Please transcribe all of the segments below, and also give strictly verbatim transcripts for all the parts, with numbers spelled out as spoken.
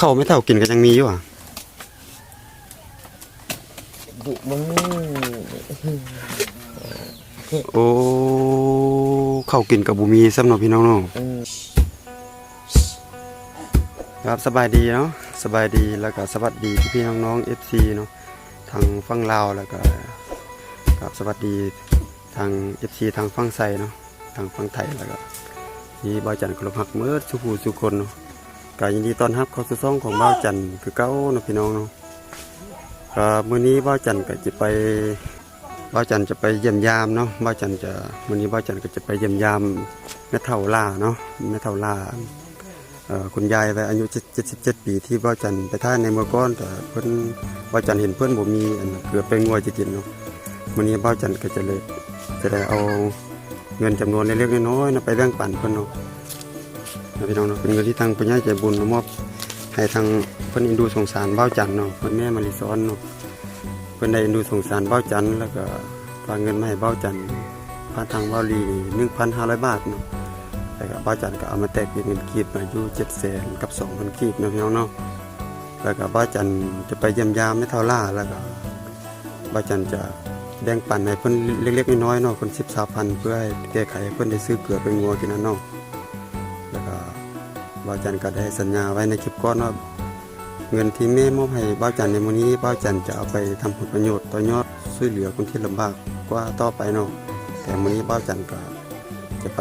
ข้าวแม่เฒ่ากินก็ยังมีอยู่อะ บุ บ่มี โอ้ ข้าวกินก็บ่มีซ้ำเนาะพี่น้องเนาะ อืม ครับ สบายดีเนาะ สบายดี แล้วก็สวัสดีพี่ๆน้องๆ เอฟซี เนาะ ทางฝั่งลาว แล้วก็ ครับ สวัสดีทาง เอฟซี ทางฝั่งไทยเนาะ ทางฝั่งไทย แล้วก็ที่บ่าวจันเคารพฮักเมิดสู่ผู้สู่คนเนาะ ก็ยินดีต้อนรับเข้าสู่ช่องของบ่าวจันคือเก่าเนาะพี่น้องเนาะ ก็มื้อนี้บ่าวจันก็จะไป บ่าวจันจะไปเยี่ยมยามเนาะ บ่าวจันจะ มื้อนี้บ่าวจันก็จะไปเยี่ยมยามแม่เฒ่าหล้าเนาะ แม่เฒ่าหล้า เอ่อ คุณยายวัยอายุเจ็ด เจ็ดสิบเจ็ดปี ที่บ่าวจันไปถ่ายในเมื่อก่อน แต่เพิ่น บ่าวจันเห็นเพิ่นบ่มีอันเกลือแป้งงัวจะกินเนาะ มื้อนี้บ่าวจันก็จะเลย จะได้เอาเงินจำนวนเล็กๆน้อยๆนะ ไปแบ่งปันเพิ่นเนาะ นะพี่น้องเนาะ เป็นเงินที่ทางผู้ใหญ่ใจบุญมอบให้ทางเพิ่นเอ็นดูสงสารบ่าวจันเนาะ เพิ่นแม่มาริซ้อนเนาะ เพิ่นได้เอ็นดูสงสารบ่าวจัน แล้วก็ฝากเงินมาให้บ่าวจัน ผ่านทางบ่าวลี หนึ่งพันห้าร้อยบาทเนาะ แล้วก็บ่าวจันก็เอามาแตกเป็นเงินกีบเนาะ อยู่เจ็ดแสนกับสองพันกีบเนาะพี่น้องเนาะ แล้วก็บ่าวจันจะไปเยี่ยมยามแม่เฒ่าหล้า แล้วก็บ่าวจันจะแบ่งปันให้เพิ่นเล็กๆน้อยๆเนาะ เพิ่นสิบ สามพัน เพื่อให้แก้ไขให้เพิ่นได้ซื้อเกลือแป้งงัวกินนั่นเนาะ แล้วก็บ่าวจันก็ได้สัญญาไว้ในคลิปก่อนว่า เงินที่แม่มอบให้บ่าวจันในมื้อนี้ บ่าวจันจะเอาไปทำผลประโยชน์ต่อยอดช่วยเหลือคนที่ลำบากกว่าต่อไปเนาะ แต่มื้อนี้บ่าวจันก็จะไป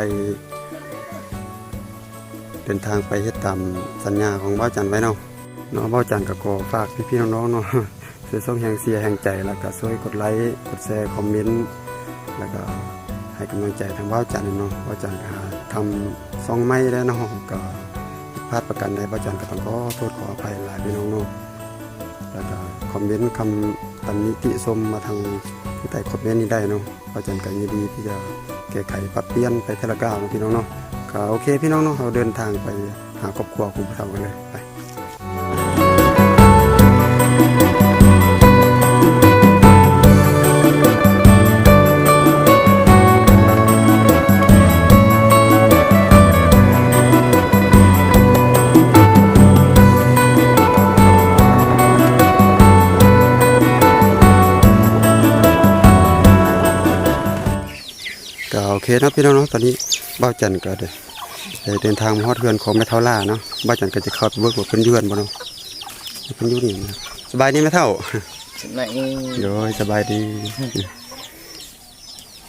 เดินทางไปเฮ็ดตามสัญญาของบ่าวจันไว้เนาะ เนาะ บ่าวจันก็ขอฝากพี่ๆน้องๆเนาะ ช่วยส่งแรงเชียร์แรงใจ แล้วก็ช่วยกดไลค์ กดแชร์ คอมเมนต์ แล้วก็ให้กำลังใจทางบ่าวจันเนาะ บ่าวจันก็หาทำช่องใหม่แล้วเนาะ ก็ผิดพลาดประการใดบ่าวจันก็ต้องขอโทษขออภัยหลายพี่น้องเนาะ แล้วก็คอมเมนต์คำตำหนิติชมมาทางที่ใต้คอมเมนต์นี้ได้เนาะ บ่าวจันก็ยินดีที่จะแก้ไขปรับเปลี่ยนไปเทื่อละก้าวเนาะพี่น้องเนาะ ก็โอเคพี่น้องเนาะ เราเดินทางไปหาครอบครัวของพวกเรากันเลย ไป ก็โอเคเนาะพี่น้องเนาะ ตอนนี้บ่าวจันก็ได้ ได้เดินทางมาฮอดเฮือนของแม่เฒ่าหล้าเนาะ บ่าวจันก็จะเข้าไปเบิ่งว่าเพิ่นอยู่เฮือนบ่เนาะ เพิ่นอยู่นี่นะ สบายดีแม่เฒ่า สบายดี โดย สบายดี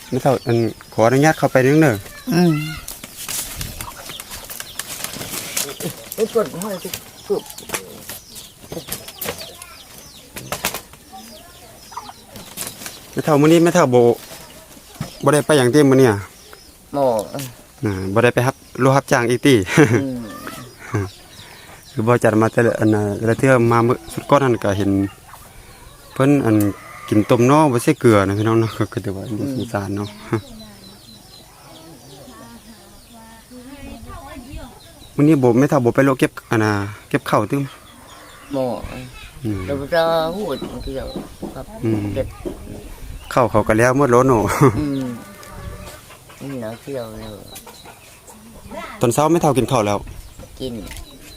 แม่เฒ่า อัน ขออนุญาตเข้าไปนิดนึงเด้อ อืม ไอ้ต้นห้อยทุก ทุก แม่เฒ่า มื้อนี้แม่เฒ่าบ่ บ่ได้ไปหยังติมื้อนี้อะ บ่ อ่า บ่ได้ไปรับ ลูกรับจ้างอีกติ อืม คือบ่จัดมาแต่ละ อันน่ะ แต่ละเทื่อมามื้อสุดก่อนนั่นก็เห็นเพิ่น อัน กินต้มหน่อบ่ใส่เกลือนะพี่น้องเนาะ ก็ ก็ถือว่า อืม สงสารเนาะ มื้อนี้บ่ แม่เฒ่าบ่ไปเลาะเก็บ อันน่ะ เก็บข้าวติ บ่ อืม เราจะฮู้เกี่ยวกับ อืม เก็บ ข้าวเขาก็แล้วหมดแล้วเนาะ อืม นี่นะเกี่ยวเลย ตอนเช้าแม่เฒ่ากินข้าวแล้ว กิน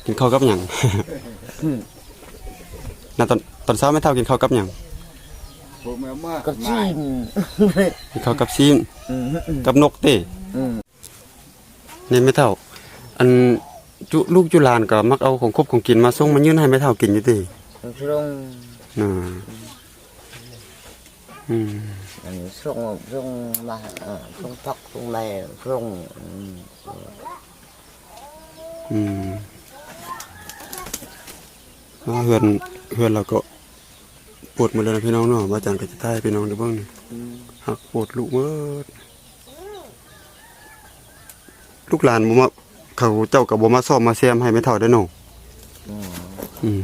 กินข้าวกับหยัง อืม นะ ตอน ตอนเช้าแม่เฒ่ากินข้าวกับหยัง กับซีน กินข้าวกับซีน อืม กับนกติ อืม นี่แม่เฒ่า อัน จุ ลูกจุหลานก็มักเอาของคบของกินมาส่งมายื่นให้แม่เฒ่ากินอยู่ติ ส่ง อ่า อืม อันนี้ส่ง ส่งมา เอ่อ ส่งผัก ส่งใบ ส่ง อืม อืม อ่า เฮือน เฮือนเราก็ปวดหมดเลยนะพี่น้องเนาะ บ่าวจันก็จะถ่ายให้พี่น้องได้เบิ่งนี่ อืม ฮักปวดลูกหมด ลูกหลานบ่มา เขาเจ้าก็บ่มาซ่อมมาแซมให้แม่เฒ่าได้เนาะ อืม อืม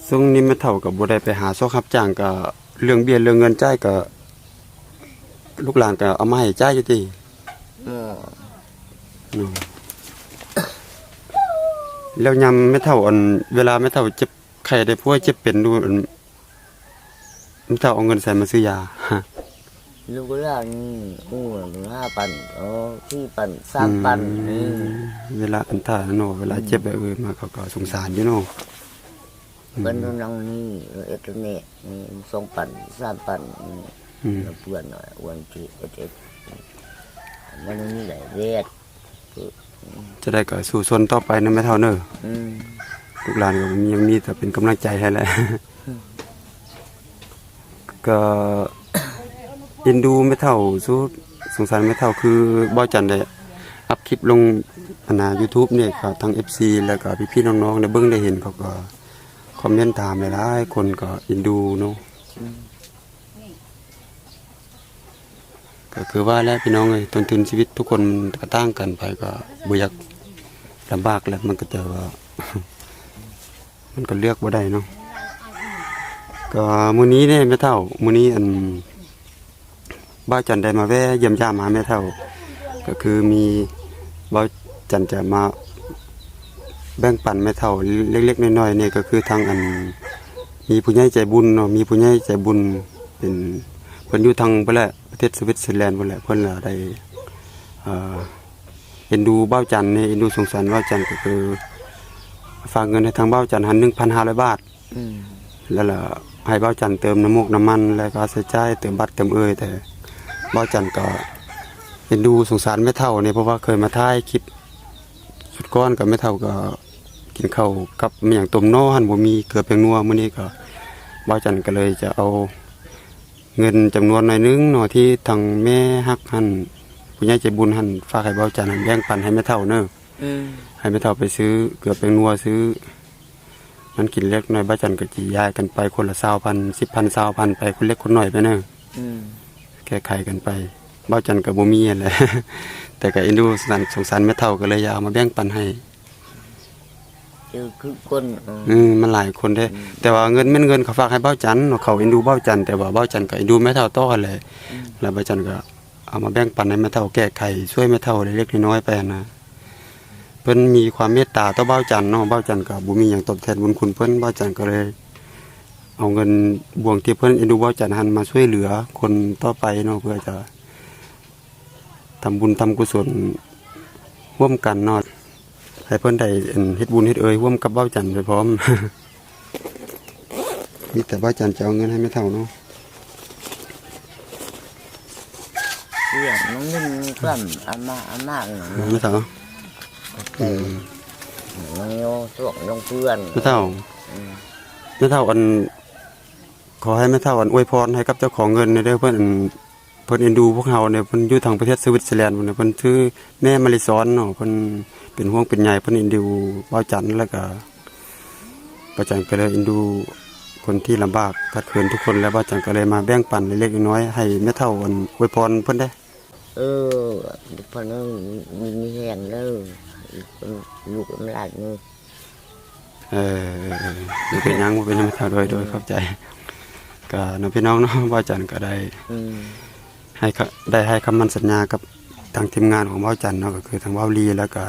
ช่วงนี้แม่เฒ่าก็บ่ได้ไปหาซอกรับจ้าง ก็เรื่องเบี้ยเรื่องเงินจ่ายก็ ลูกหลานก็เอามาให้จ่ายอยู่ติ อืม อืม แล้วยามแม่เฒ่า อัน เวลาแม่เฒ่าเจ็บไข้ได้ป่วยเจ็บเป็นอยู่ อัน แม่เฒ่าเอาเงินใสมาซื้อยา ลูกหลานนี่อู้ห้าปัน อ๋อ สี่ปัน สามปัน อืม นี่ เวลาอันท่าเนาะ เวลา อืม เจ็บแบบเออมาเขาก็สงสารอยู่เนาะ อืม เพิ่นนั่งนี่ เอสเอสนี่ สองปัน สามปัน นี่ อืม แล้วเพื่อนน้อยอ้วนที่ เอสเอส มันมีหลายเวท จะได้ก็สู้ชนต่อไปนะแม่เฒ่าเนอะ อืม ลูกหลานก็ยังมีแต่เป็นกำลังใจให้แหละ อืม ก็เอ็นดูแม่เฒ่าสุด สงสารแม่เฒ่า คือบ่าวจันได้อัพคลิปลงอันน่ะ YouTube เนี่ยก็ทั้ง เอฟซี แล้วก็พี่ๆน้องๆได้เบิ่งได้เห็น เขาก็คอมเมนต์ถามหลายๆคนก็เอ็นดูเนาะ อืม ก็คือว่าแหละพี่น้องเอ้ย ต้นทุนชีวิตทุกคนมันก็ต่างกัน ไผก็บ่อยากลำบากแหละ มันก็แต่ว่า มันก็เลือกบ่ได้เนาะ ก็มื้อนี้เนี่ยแม่เฒ่า มื้อนี้อัน บ่าวจันได้มาแวะเยี่ยมยามหาแม่เฒ่า ก็คือมี บ่าวจันจะมาแบ่งปันแม่เฒ่าเล็กๆน้อยๆเนี่ย ก็คือทางอัน มีผู้ใหญ่ใจบุญเนาะ มีผู้ใหญ่ใจบุญ เป็น เพิ่นอยู่ทางพุ้นแหละ ประเทศสวิตเซอร์แลนด์พุ้นแหละ เพิ่นละได้ เอ่อ เอ็นดูบ่าวจันเนี่ย เอ็นดูสงสารบ่าวจัน ก็คือ ฝากเงินให้ทางบ่าวจันหั้น หนึ่งพันห้าร้อยบาท อืม แล้วล่ะให้บ่าวจันเติมน้ำมูกน้ำมัน แล้วก็ใช้จ่ายเติมบัตรเติมเอย แต่บ่าวจันก็เอ็นดูสงสารแม่เฒ่าเนี่ย เพราะว่าเคยมาถ่ายคลิปชุดก่อนกับแม่เฒ่าก็กินข้าวกับอิหยังต้มหน่อหั้น บ่มีเกลือแป้งนัว มื้อนี้ก็บ่าวจันก็เลยจะเอาเงินจำนวนหน่อยหนึ่งเนาะ ที่ทางแม่ฮักหั้น ผู้ใหญ่ใจบุญหั้นฝากให้บ่าวจันหั้นแบ่งปันให้แม่เฒ่าเนาะ อืม ให้แม่เฒ่าไปซื้อเกลือแป้งนัว ซื้อ มันกินเล็กน้อย บ่าวจันก็จิยายกันไปคนละซาวพัน สิบพัน ซาวพัน ไปคนเล็กคนน้อยไปเนอะ อืม แก้ไขกันไป บ่าวจันก็บ่มีหั้นแหละ แต่ก็เอ็นดูสงสาร สงสารแม่เฒ่าก็เลยอยากเอามาแบ่งปันให้ เจอคือคน อืม อืม มันหลายคนเด้ อืม แต่ว่าเงินแม่นเงินเขาฝากให้บ่าวจันเนาะ เขาเอ็นดูบ่าวจัน แต่ว่าบ่าวจันก็เอ็นดูแม่เฒ่าต่อหั้นแหละ อืม แล้วบ่าวจันก็เอามาแบ่งปันให้แม่เฒ่าแก้ไข ช่วยแม่เฒ่าเล็กๆน้อยๆไปหั้นนะ เพิ่นมีความเมตตาต่อบ่าวจันเนาะ บ่าวจันก็บ่มีหยังตอบแทนบุญคุณเพิ่น บ่าวจันก็เลยเอาเงินบ่วงที่เพิ่นเอ็นดูบ่าวจันหั้นมาช่วยเหลือคนต่อไปเนาะ เพื่อจะทำบุญทำกุศลร่วมกันเนาะ ให้เพิ่นได้ อัน เฮ็ดบุญเฮ็ดเอยร่วมกับบ่าวจันไปพร้อม มีแต่บ่าวจันจะเอาเงินให้แม่เฒ่าเนาะ เรื่องมันเงินก่อน เอามา เอามาหน่อย แม่เฒ่า อืม มันโยส่วงลงเพื่อน แม่เฒ่า อืม แม่เฒ่า อัน ขอให้แม่เฒ่า อัน อวยพรให้กับเจ้าของเงินเด้อ เพิ่น อัน เพิ่นเอ็นดูพวกเฮาเนี่ย เพิ่นอยู่ทางประเทศสวิตเซอร์แลนด์พุ้นน่ะ เพิ่นชื่อแม่มะลิสอนเนาะ เพิ่นเป็นห่วงเป็นใย เพิ่นเอ็นดูบ่าวจัน แล้วก็บ่าวจันก็เลยเอ็นดูคนที่ลำบากขาดเขินทุกคน แล้วบ่าวจันก็เลยมาแบ่งปันเล็กๆน้อยๆให้แม่เฒ่า อัน อวยพรเพิ่นเด้ เออ เพิ่นมี มีแฮงเด้อ เพิ่นลูกหลานนี่ เออ เออ เออ บ่เป็นหยัง บ่เป็นหยัง โดย โดย อืม ขอบใจ ก็เนาะพี่น้องเนาะ บ่าวจันก็ได้ อืม ให้คำ ได้ให้คำมั่นสัญญากับทางทีมงานของบ่าวจันเนาะ ก็คือทางบ่าวลี แล้วก็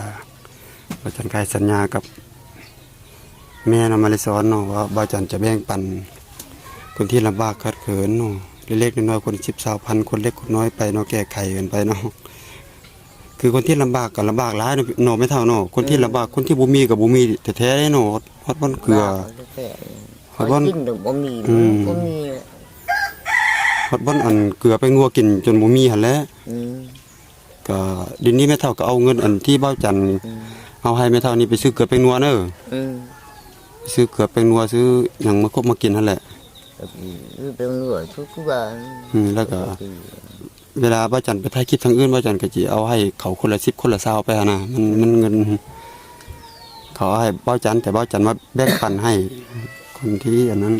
บ่าวจันก็ให้สัญญากับแม่เนาะ มะลิสอนเนาะ ว่าบ่าวจันจะแบ่งปันคนที่ลำบากขาดเขินเนาะ เล็กๆน้อยๆ คนละสิบ ซาวพัน คนเล็กคนน้อยไปเนาะ แก้ไขกันไปเนาะ คือคนที่ลำบากก็ลำบากหลายเนาะ เนาะแม่เฒ่าเนาะ คนที่ อืม ลำบาก คนที่บ่มีก็บ่มีแท้ๆเนาะ ฮอดบ่อนเกลือ ลำบากแท้ๆ ฮอดบ่อน กินก็บ่มี อืม บ่มี ฮอดบ่อนอันเกลือแป้งนัวกินจนบ่มีหั่นแหละ อืม ก็เดี๋ยวนี้แม่เฒ่าก็เอาเงินอันที่บ่าวจัน อืม เอาให้แม่เฒ่านี่ไปซื้อเกลือแป้งนัวเด้อ อืม ซื้อเกลือแป้งนัว ซื้อหยังมาคบมากินหั่นแหละ ก็ซื้อแป้งนัว ซื้อเกลือ อืม แล้วก็ ก็ซื้อ เวลาบ่าวจันไปถ่ายคลิปทางอื่น บ่าวจันก็สิเอาให้เขาคนละสิบ คนละซาวไปหั้นนะ มัน มันเงิน เขาเอาให้บ่าวจัน แต่บ่าวจันมาแบ่งปันให้คนที่อันนั้น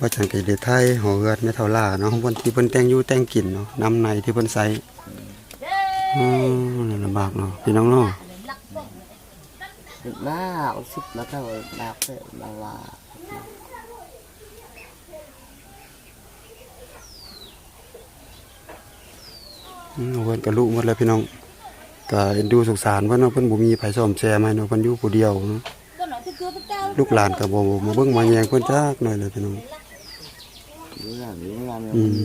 บ่าวจันก็ได้ถ่ายหอเฮือนแม่เฒ่าหล้าเนาะ วันที่เพิ่นแต่งอยู่แต่งกินเนาะ น้ำในที่เพิ่นใช้ อืม ลำบากเนาะ พี่น้องเนาะ มาเอาสิบมาเท่า บากเถอะ มาว่า อืม เพิ่นก็ลุหมดแล้วพี่น้อง ก็เอ็นดูสงสารเพิ่นเนาะ เพิ่นบ่มีไผซ่อมแซมให้เนาะ เพิ่นอยู่ผู้เดียวเนาะ ลูกหลานก็บ่มาเบิ่งมาแยงเพิ่นจักหน่อยเลยพี่น้อง อืม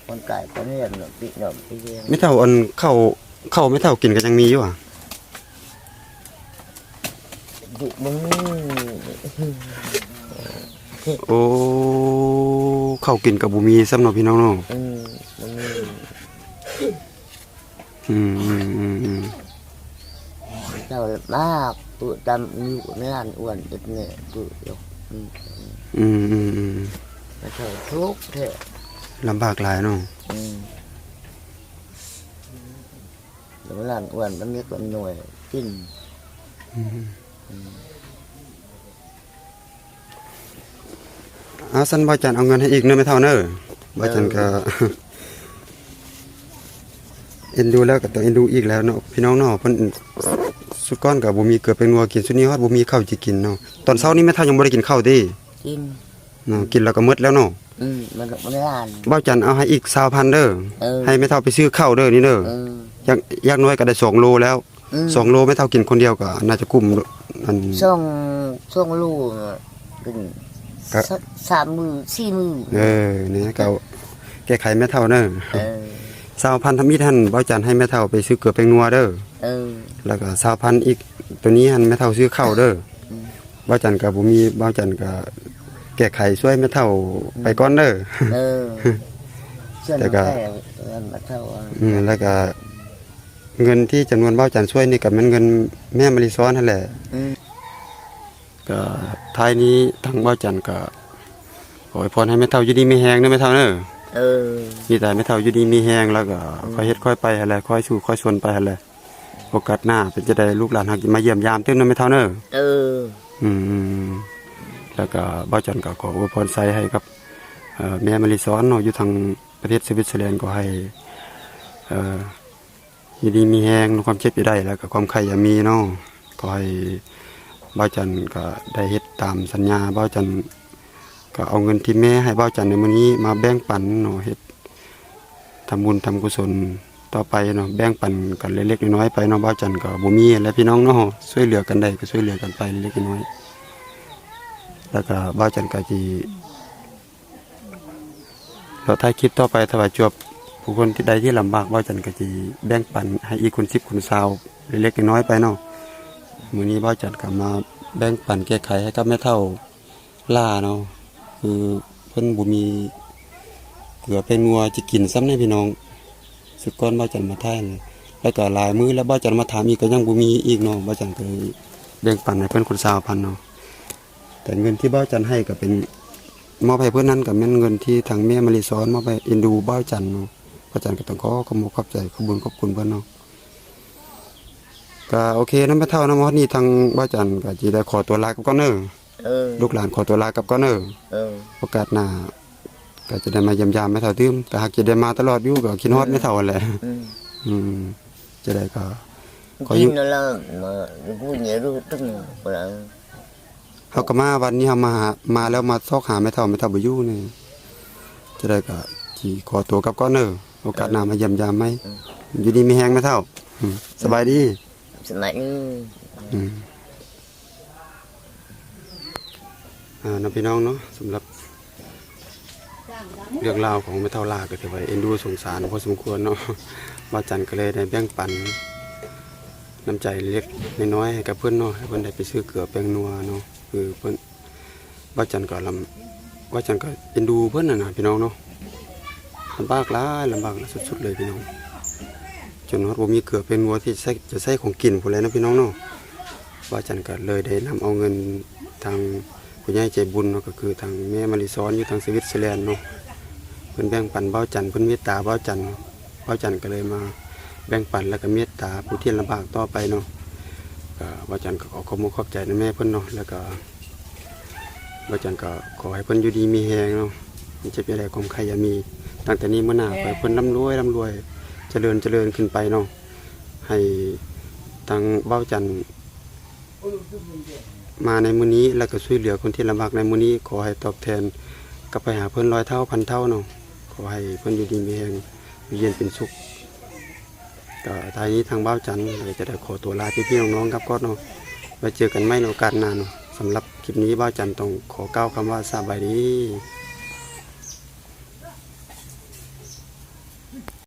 คนไก่คนเรียนเนาะ ปิดเนาะ ปิดเรียน แม่เฒ่า อันข้าว ข้าวแม่เฒ่ากินก็ยังมีอยู่อะ บุ บ่มี โอ้ ข้าวกินก็บ่มีซ้ำเนาะพี่น้องเนาะ อืม บ่มี อืม อืม อืม อืม เจ้าลำบาก ตุตำอยู่ในร้านอ้วนเอ็ดแน่ ตุอยู่ อืม อืม อืม อืม มาเจ้าทุกข์แท้ ลำบากหลายเนาะ อืม แล้วร้านอ้วนมันมีคนหน่วยกิน อืม อืม เอา ซั่นบ่าวจันเอาเงินให้อีกเนาะแม่เฒ่าเนาะ บ่าวจันก็ เออ เอ็นดูแล้วก็ต้องเอ็นดูอีกแล้วเนาะพี่น้องเนาะ เพิ่นสุดก่อนก็บ่มีเกลือแป้งนัวกิน สุดนี้ฮอดบ่มีข้าวสิกินเนาะ ตอนเช้านี้แม่เฒ่ายังบ่ได้กินข้าวติ กิน เนาะ กินแล้วก็หมดแล้วเนาะ อืม มันก็บ่ได้อ่าน บ่าวจันเอาให้อีกซาวพันเด้อ เออ ให้แม่เฒ่าไปซื้อข้าวเด้อนี่เด้อ เออ อย่าง อย่างน้อยก็ได้สองโลแล้ว อืม สองโลแม่เฒ่ากินคนเดียวก็น่าจะกุ้ม อัน สอง สองโลน่ะ กิน ก็ ส- สามมื้อ สี่มื้อ เออ นี่ก็แก้ไขแม่เฒ่าเด้อ เออ ซาวพันทำอิฐหั่น บ่าวจันให้แม่เฒ่าไปซื้อเกลือแป้งนัวเด้อ เออ แล้วก็ซาวพันอีก ตัวนี้หั่นแม่เฒ่าซื้อข้าวเด้อ อืม บ่าวจันก็บ่มี บ่าวจันก็แก้ไขช่วยแม่เฒ่า อืม ไปก่อนเด้อ เออ ส่วน แต่ก็ แม่เฒ่า อืม แล้วก็ เงินที่จำนวนบ่าวจันช่วยนี่ก็แม่นเงินแม่มะลิซ้อนหั่นแหละ อืม ก็ท้ายนี้ทางบ่าวจันก็ขออวยพรให้แม่เฒ่าอยู่ดีมีแฮงเด้อแม่เฒ่าเด้อ เออ มีแต่แม่เฒ่าอยู่ดีมีแฮง แล้วก็ อืม ค่อยเฮ็ดค่อยไปหั่นแหละ ค่อยสู้ค่อยชวนไปหั่นแหละ โอกาสหน้าเป็นจะได้ลูกหลานหากมาเยี่ยมยามเติมเนาะแม่เฒ่าเด้อ เออ อืม แล้วก็บ่าวจันก็ขออวยพรไซให้กับ เอ่อ แม่มะลิซ้อนเนาะ อยู่ทางประเทศสวิตเซอร์แลนด์ ก็ให้ เอ่อ อยู่ดีมีแฮง ความเจ็บอย่าได้ แล้วก็ความไข้อย่ามีเนาะ ขอให้บ่าวจันก็ได้เฮ็ดตามสัญญา บ่าวจันก็เอาเงินที่แม่ให้บ่าวจันในมื้อนี้มาแบ่งปันเนาะ เฮ็ดทำบุญทำกุศลต่อไปเนาะ แบ่งปันกันเล็กๆน้อยๆไปเนาะ บ่าวจันก็บ่มีแหละพี่น้องเนาะ ช่วยเหลือกันได้ก็ช่วยเหลือกันไปเล็กๆน้อยๆ แล้วก็บ่าวจันก็สิ แล้วท้ายคลิปต่อไป ถ้าว่าจวบผู้คนที่ใดที่ลำบาก บ่าวจันก็สิแบ่งปันให้อีกคนสิบคนซาว เล็กๆน้อยๆไปเนาะ มื้อนี้บ่าวจันก็มาแบ่งปันแก้ไขให้กับแม่เฒ่าหล้าเนาะ คือเพิ่นบ่มีเกลือแป้งนัวจะกินซ้ำเด้อพี่น้อง สุดก่อนบ่าวจันมาถ่ายนี่ แล้วก็หลายมื้อแล้วบ่าวจันมาถามอีกก็ยังบ่มีอีกเนาะ บ่าวจันก็เลยแบ่งปันให้เพิ่นคนซาวพันเนาะ แต่เงินที่บ่าวจันให้ก็เป็น มอบให้เพิ่นนั่นก็แม่นเงินที่ทางแม่มะลิซ้อนมอบให้เอ็นดูบ่าวจันเนาะ บ่าวจันก็ต้องขอขอบคุณขอบใจ ขอบบุญขอบคุณเพิ่นเนาะ ก็โอเคเนาะแม่เฒ่าเนาะ ฮอดนี้ทางบ่าวจันก็สิได้ขอตัวลากลับก่อนเด้อ เออ ลูกหลานขอตัวลากลับก่อนเด้อ เออ โอกาสหน้าก็จะได้มาเยี่ยมยามแม่เฒ่าเติม ก็หากจะได้มาตลอดอยู่ ก็คิดฮอดแม่เฒ่าหั่นแหละ อืม อืม จะได้ก็ขออยู่ กินแล้วมา อยู่ผู้เดียวรู้ตึง เฮาก็มาวันนี้เฮามาหา มาแล้วมาซอกหาแม่เฒ่า แม่เฒ่าบ่อยู่นี่ จะได้ก็สิขอตัวกลับก่อนเด้อ โอกาสหน้ามาเยี่ยมยามใหม่ อืม อยู่ดีมีแฮงแม่เฒ่า อืม สบายดี สบายดี อืม อ่า เนาะพี่น้องเนาะ สำหรับ เรื่องราวของแม่เฒ่าหล้าก็ถือว่าเอ็นดูสงสารพอสมควรเนาะ บ่าวจันก็เลยได้แบ่งปันน้ำใจเล็กน้อยให้กับเพิ่นเนาะ ให้เพิ่นได้ไปซื้อเกลือแป้งนัวเนาะ คือเพิ่น บ่าวจันก็ลำ บ่าวจันก็เอ็นดูเพิ่นน่ะนะพี่น้องเนาะ ลำบากหลาย ลำบากสุดๆเลยพี่น้อง จนฮอดบ่มีเกลือแป้งนัวที่ใช้ จะใช้ของกินพู้นแหละเนาะพี่น้องเนาะ บ่าวจันก็เลยได้นำเอาเงินทางผู้ใหญ่ใจบุญเนาะ ก็คือทางแม่มะลิซ้อนอยู่ทางสวิตเซอร์แลนด์เนาะ เพิ่นแบ่งปันบ่าวจัน เพิ่นเมตตาบ่าวจัน บ่าวจันก็เลยมาแบ่งปันแล้วก็เมตตาผู้ที่ลำบากต่อไปเนาะ ก็บ่าวจันก็ขอขอบคุณขอบใจนำแม่เพิ่นเนาะ แล้วก็บ่าวจันก็ขอให้เพิ่นอยู่ดีมีแฮงเนาะ มันเจ็บอย่าได้ ความไข้อย่ามี ตั้งแต่นี้มื้อหน้าขอให้เพิ่นร่ำรวยร่ำรวย เจริญเจริญขึ้นไปเนาะ ให้ทางบ่าวจัน มาในมื้อนี้ แล้วก็ช่วยเหลือคนที่ลำบากในมื้อนี้ ขอให้ตอบแทนกลับไปหาเพิ่นร้อยเท่าพันเท่าเนาะ ขอให้เพิ่นอยู่ดีมีแฮง อยู่เย็นเป็นสุข ก็ท้ายนี้ทางบ่าวจันก็จะได้ขอตัวลาพี่ๆน้องๆกลับก่อนเนาะ ไว้เจอกันใหม่ในโอกาสหน้าเนาะ สำหรับคลิปนี้บ่าวจันต้องขอกล่าวคำว่าสบายดี